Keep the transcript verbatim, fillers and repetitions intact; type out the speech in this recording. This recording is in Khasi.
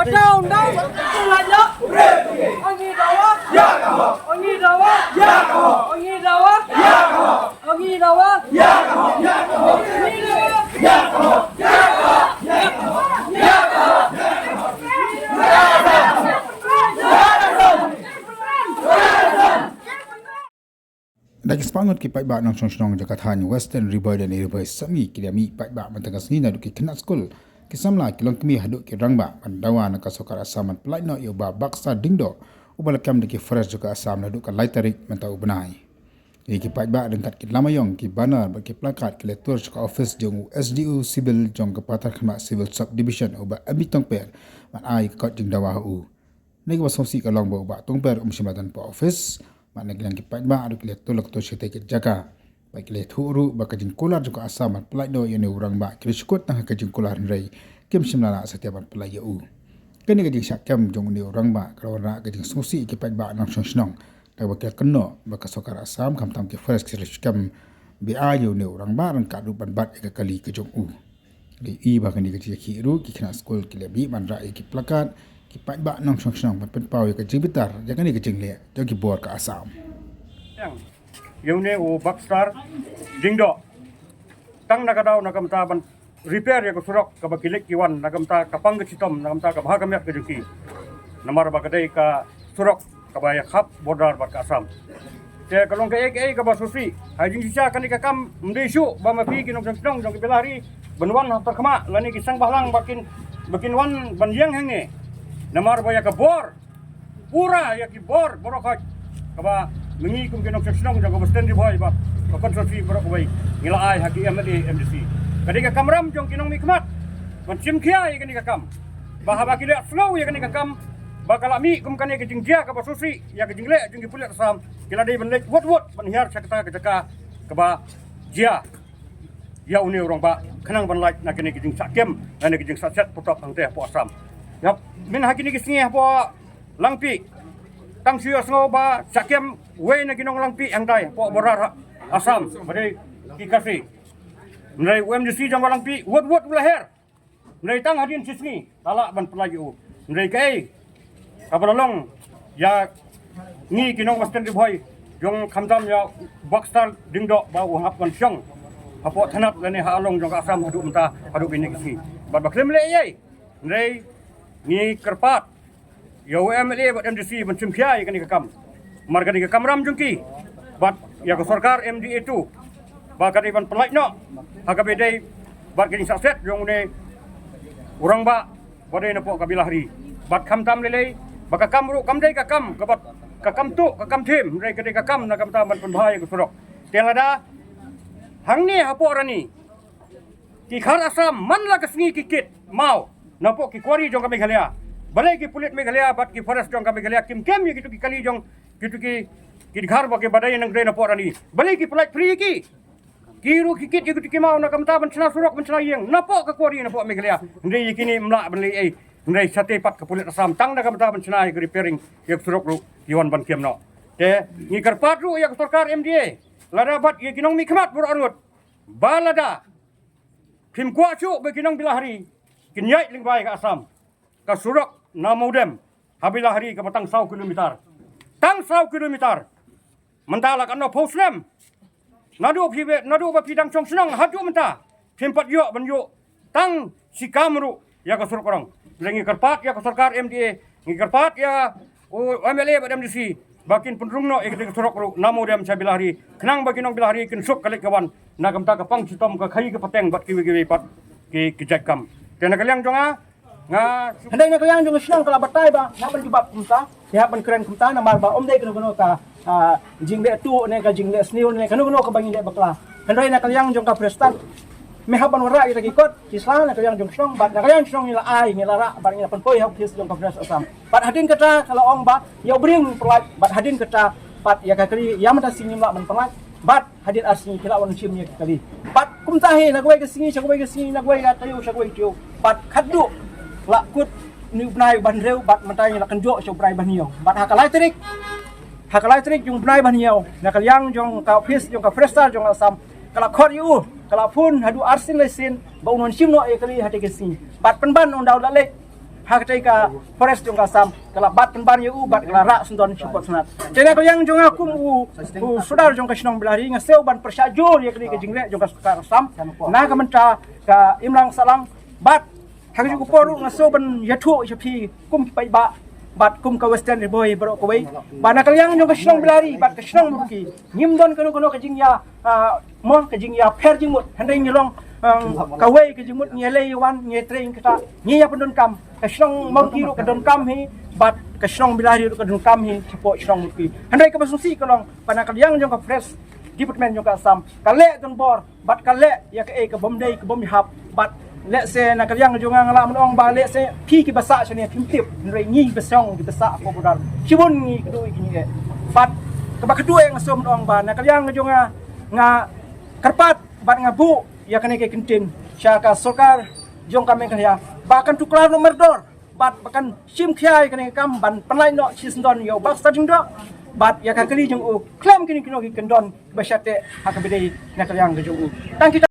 Down, down. Tulanya. Ongi dawa. Ongi dawa. Ongi dawa. Ongi dawa. Da ki spah ngut ki paidbah nongshong shnong jong ka thaiñ Western Ri Bhoi lane Ri Bhoi Sami ki la mih paidbah mynta ka sngi naduh ki khynnah skul, ki samla, ki longkmie haduh ki rangbah ban dawa na ka sorkar Assam ban pyllait noh ïa u Bah Baxter Diengdoh uba la kem da ki forest jong ka Assam naduh ka lai tarik mynta u bnai. Ïa ki paidbah ryngkat ki lama ïong, ki banner bad ki plakat ki la tur sha ka ophis jong u S D O Civil jong ka Patharkhmah Civil Sub Division u Bah M B Tongper ban ai ka kot jingdawa ha u. Na kaba sngewsih ka long ba u Bah Tongper um shym la don hapoh ophis, bad na ka liang ki paidbah ruh ki la tur la ka tur shatei ka jaka. Bad ki la ïathuh ruh ba ka jingkular jong ka Assam ban pyllait noh ïa une u rangbah ki la shu kut tang ha ka jingkular, hynrei kim shym la lah satia ban pyllait ïa u. Kane ka jingshah kem jong une u rangbah ka la wanrah ka jingsngewsih ïa ki paidbah nongshong shnong, da kaba ki la kynnoh ba ka sorkar Assam khamtam ki forest ki la shu kem bha ïa une u rangbah ryngkat ruh ban bat ïa ka kali ka jong u. Ki i ba kane ka jingïakhih ruh ki khynnah skul ki la mih ban rah ïa ki plakat, ki paidbah nongshong shnong ban pynpaw ïa ka jingbitar ïa kane ka jingleh jong ki bor ka Assam. Ïa une u Baxter Diengdoh, tang na ka daw na ka bynta ban repair ïa ka surok kaba ki leit ki wan, na ka bynta ka pang ka chitom, na ka bynta ka bha ka miat ka jong ki. Namar ba ka dei ka surok kaba ïa khap border bad ka Assam. Te ka long kaei kaei kaba sngewsih. Ha jingshisha kane ka kam ym dei shuh ba ma phi ki nongshong shnong jong ka Bilahari ban wan ha Patharkhmah lane ki seng bhalang ba kin, ba kin wan ban ïeng hangne. Namar ba ïa ka bor, pura ïa ki bor baroh khoit kaba ma ngi kum ki nongshong shnong jong ka Western Ri Bhoi bad ka constituency baroh kawei ngi la ai ha ki M L A, M D C. Ka dei ka kamram jong ki nongmihkhmat ban shim khia ïa kane ka kam. Ba haba ki leh slow ïa kane ka kam, ba ka la mih kum kane ka jingjia kaba sngewsih ïa ka jingleh jong ki pulit Assam, ki la dei ban leit wut wut ban hiar sha kata ka jaka kaba jia ïa une u rangbah khnang ban lait na kane ka jingshah kem, na kane ka jingshah set putop hangta hapoh Assam. Ïa, mynta ha kine ki sngi hapoh Langpih, tang shu ïohsngew ba shah kem wei na ki nong Langpih hangtai hapoh border Assam, ba dei ki Khasi. Hynrei u M D C jong ka Langpih wut wut u la her. Hynrei tang hadien shi sngi la lah ban pyllait ïa u. Hynrei kaei kaba la long ïa ngi ki nong Western Ri Bhoi jong, khamtam ïa u Baxter Diengdoh ba u hap ban shong hapoh thanat lane ha along jong ka Assam haduh mynta, haduh kine ki sngi. Bad ba khlem leh ei ei. Hynrei ngi kyrpad ïa u M L A bad M D C ban shim khia ïa kane ka kam. Namar kane ka kamram jong ki bad ïa ka sorkar M D A two ba ka dei ban pyllait noh ha kaba dei bad ka jingshah set jong une u rangbah ba dei napoh ka Bilahari. Bad khamtam lei lei ba ka kam ruh kam dei ka kam kaba, ka kam tuh, ka kam thiem, hynrei ka dei ka kam na ka bynta ban pynbha ïa ka surok. Te lada hangne hapoh Rani ki Dkhar Assam man la ka sngi ki kit maw napoh ki quarry jong ka Meghalaya. Balei ki pulit Meghalaya bad ki forest jong ka Meghalaya kim kem ïa kitu ki kali jong kitu ki, ki Dkhar ba ki ba dei nang dei napoh Rani? Balei ki pyllait free ïa ki? Ki ruh ki kit ïa kitu ki maw na ka bynta ban shna surok, ban shna ïing napoh ka quarry napoh Meghalaya. Hynrei ïa kine ym lah ban leh ei. Hynrei shatei pat ka pulit Assam tang na ka bynta ban shna ïa ka repairing ïa ka surok ruh ki wan ban kem noh. Te ngi kyrpad ruh ïa ka sorkar M D A, lada bad ïa ki nongmihkhmat baroh arngut, ba lada phim kwah shuh ba ki nong Bilahari kin ïaid lyngba ïa ka Assam, ka surok na Mawdem ha Bilahari kaba tang saw kilometer. Tang saw kilometer. Mynta la katno phew snem naduh phi, naduh ba phi dang shong shnong haduh mynta phim pat ïoh ban ïoh tang shi kam ruh ïa ka surok rong. Hynrei ngi kyrpad ïa ka sorkar M D A, ngi kyrpad ïa u M L A bad M D C ba kin pynrung noh ïa ka surok ruh na Mawdem sha Bilahari, khnang ba ki nong Bilahari kin suk ka leit ka wan na ka bynta ka pang shitom, ka khaii ka pateng bad kiwei kiwei pat ki, ki jait kam. Te na ka liang jong nga, nga shu- Hynrei na ka liang jong ka shnong ka la batai ba hap ban jubab kumta, hap ban kren kumta, namar ba ym dei kano kano ka, ah, jingleh tuh ne ka jingleh sniew ne kano kano kaba ngi leh bakla. Hynrei na ka liang jong ka Prestone me hap ban wanrah ïa kita ki kot ki sla na ka liang jong shnong, bad na ka liang shnong ngi la ai, ngi la rah bad ngi la pynpoi ha office jong ka Forest Assam. Bad hadien kata ka la ong ba ïa u briew ngin pyllait, bad hadien kata pat ïa ka kali ïa mynta sngi ngim lah ban pyllait, bad hadien ar sngi ki lah wan shim ïa ka kali. Bad kumta hi na kawei ka sngi sha kawei ka sngi, na kawei ka taïew sha kawei ka taïew, bad khatduh la kut une u bnai ba hynriew bad mynta ngi la kynjoh sha u bnai ba hynñiew. Bad ha ka lai tarik, ha ka lai tarik jong u bnai ba hynñiew, na ka liang jong ka office jong ka Forest jong ka Assam ka la khot ïa u, ka la phone haduh arsien laisien ba un wan shim noh ïa ka kali ha katei ka sngi. Bad pynban ynda u la leit Ha katei ka forest jong ka Assam, ka la bat pynban ïa u bad ka la rah syndon shaphrang. Te na ka liang jong nga kum u, u sordar jong ka shnong Bilahari, nga sngew ban pyrshah jur ïa kane ka jingleh jong ka sorkar Assam na ka bynta ka imlang sahlang. Bad ha kajuh ka por ruh nga sngew ban ïathuh sha phi kum ki paidbah bad kum ka Western Ri Bhoi baroh kawei, ba na ka liang jong ka shnong Bilahari bad ka shnong Mawryngki, ngim don kano kano ka jingïa, ah, mo, ka jingïapher jingmut. Hynrei ngi long, ah, kawei ka jingmut, ngi ïaleh ïawan, ngi ïatrei ïakynthah, ngi ïa pyndonkam. Ka shnong Mawryngki ruh ka donkam hi bad ka shnong Bilahari ruh ka donkam hi shapoh shnong Mawryngki. Hynrei kaba sngewsih ka long ba na ka liang jong ka Forest Department jong ka Assam, ka leh donbor bad ka leh ïa kaei ka bym dei ka bym ïahap. Bad lehse na ka liang jong nga, nga lah ban ong ba lehse phi kiba sah shane phim tip, hynrei ngi kiba shong kiba sah hapoh border, shibun ngi kynduh ïa kine. Bad kaba khatduh nga sngew ban ong ba na ka liang jong nga, nga kyrpad bad nga buh ïa kane ka kyntien sha ka sorkar jong ka Meghalaya ba kan tuklar noh mardor bad ba kan shim khia ïa kane ka kam ban pynlait noh shisyndon ïa u Bah Kstad Lyngdoh bad ïa ka kali jong u khlem kine kino ki kyndon ba shah teh ha kaba dei na ka liang ka jong u. Tang kita